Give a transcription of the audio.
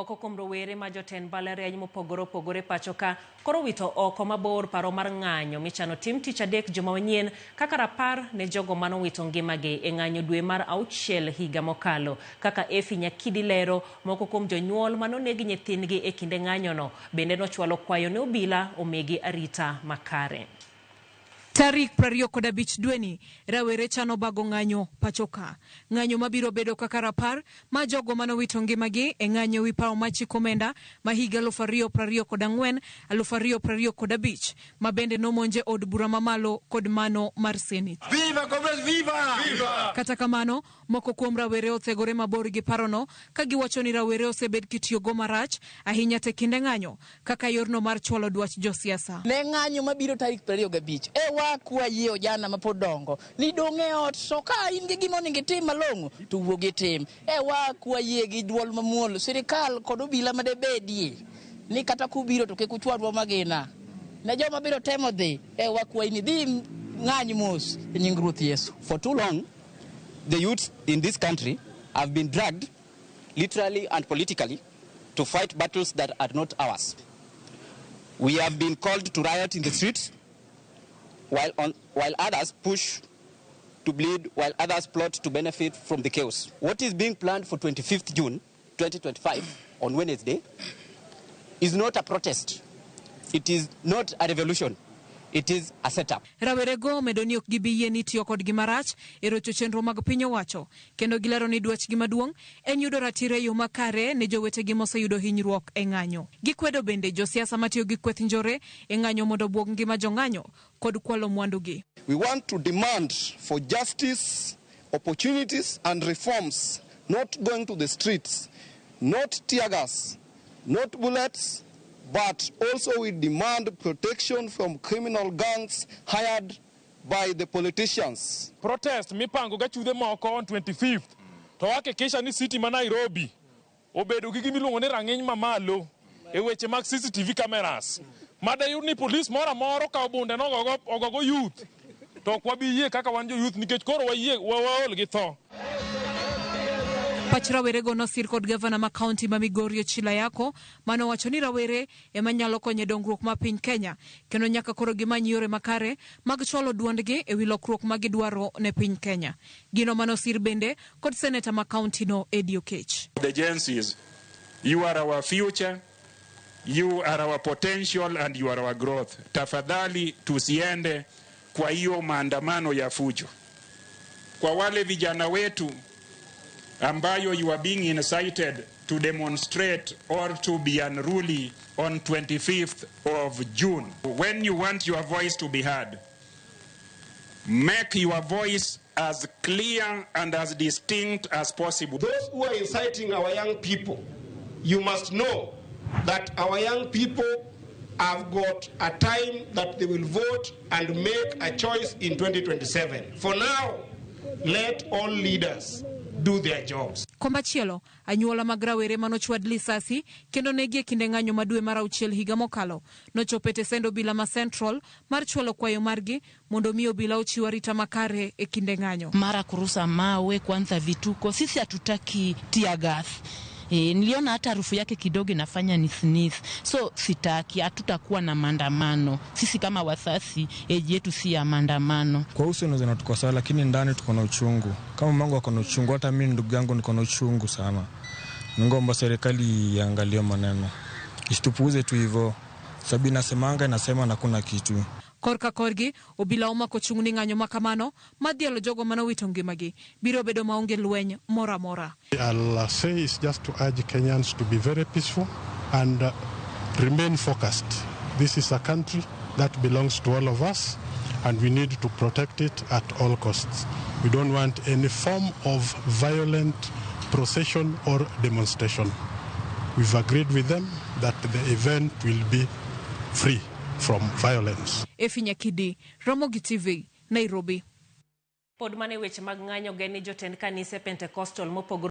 Moko kuom rowere ma jotend mbalariany mopogore opogore pacho ka koro wito oko mabor paro mar ng'anyo michano tim tich adek juma manyien kaka rapar ne jogo manowito ngimagi e ng'anyo dwe mar auchiel higa mokalo. Kaka Effie Nyakidi lero, moko kuom jonyuol manoneg nyithindgi e kinde ng'anyono bende nochwalo kwayo ne obila omigi arita makare. Tarik 25 dweni, rawere chano bago ng'anyo pacho ka. Ng'anyo mabiro bedo kaka rapar ma jogo manowito ngimagi e ng'anyo wi pawo machiko omenda ma higa 2024 2025 ma bende nomonje od bura mamalo kod mano mar Senate. Viva Comrades, viva! Viva! Kata kamano, moko kuom rawere othegore mabor gi parono ka giwacho ni rawere osebed kitiyogo marach ahinya te kinde ng'anyo kaka yorno mar chwalo dwach josiasa. Ne ng'anyo mabiro tarik 25 e wakwa yie ojana mapod dongo ni dong' e ot to ka in gi gima onego itim malong'o to wuog itim e wakwa yie gi duol mamuol sirikal kod obila madebedie ni kata kubiro to kik uchwadwa magina ne joma biro temo dhi e wakwayi ni dhi ng'any mos e nying Ruoth Yesu. For too long, the youths in this country have been dragged, literally and politically, to fight battles that are not ours. We have been called to riot in the streets, while others push to bleed, while others plot to benefit from the chaos. What is being planned for 25th June 2025 on Wednesday is not a protest. It is not a revolution. It is a setup. Rawerego omedo ni ok gibi yie ni itiyo kodgi marach e rocho chenro mag piny owacho kendo gilero ni dwachgi maduong' en yudo ratiro e yo makare ne jowetegi moseyudo hinyruok e ng'anyo. Gikwedo bende josiasa matiyo gi kweth njore e ng'anyo mondo obwog ngima jong'anyo kod kwalo mwandugi. We want to demand for justice, opportunities and reforms, not going to the streets, not tear gas, not bullets, but also we demand protection from criminal gangs hired by the politicians. Protest mipango gachudhe moko on 25th to hakikisha ni city ma Nairobi obedo gi gimiluongo ni rang'iny mamalo e weche mag CCTV cameras madayud ni polis moro amora okawo bunde nogogo ogogo youth to ok wabi yie kaka wan jo youth nikech koro wayie waol gi tho. Pach rawerego nosir kod gavana ma kaunti ma Migori Ochilo Ayacko manowacho ni rawere ema nyalo konyo e dongruok ma piny Kenya kendo nyaka koro gimany yore makare mag chwalo duondgi e wi lokruok ma gidwaro ne piny Kenya. Gino manosir bende kod seneta ma kaunti no Eddie Oketch. The Gen Zs, you are our future, you are our potential and you are our growth. Tafadhali tusiende kwa hiyo maandamano ya fujo. Kwa wale vijana wetu ambayo you are being incited to demonstrate or to be unruly on 25th of June. When you want your voice to be heard, make your voice as clear and as distinct as possible. Those who are inciting our young people, you must know that our young people have got a time that they will vote and make a choice in 2027. For now, let all leaders do their jobs. Komachielo, anyuola mag rawere manochwad lisasi kendo negi e kinde ng'anyo ma dwe mar auchiel higa mokalo nochopo e tesend obila ma Central mar chwalo kwayo margi mondo mi obila ochiw arita makare e kinde ng'anyo. Mara kurusa mawe kwanza vituko, sisi hatutaki tear gas. E, niliona hata harufu yake kidogo inafanya ni sneeze. So sitaki, hatutakuwa na maandamano. Sisi kama wazazi, age yetu si ya maandamano. Kwa uso inaweza tuko sawa, lakini ndani tuko na uchungu. Kama mamangu ako na uchungu, hata mimi ndugu yangu niko na uchungu sana. Ningeomba serikali iangalie maneno, isitupuuze tu hivyo, sababu inasemanga inasema na kuna kitu. Korka korgi, obila omako chung' ni ng'anyo ma kamano madhialo jogo manowito ngimagi biro bedo maonge lweny moro amora. I'll say is just to urge Kenyans to be very peaceful and remain focused. This is a country that belongs to all of us and we need to protect it at all costs. We don't want any form of violent procession or demonstration. We've agreed with them that the event will be free from violence. Effie Nyakidi, Ramogi TV, Nairobi. Pod mana e weche mag ng'anyo gen ni jotend kanise Pentecostal mopogore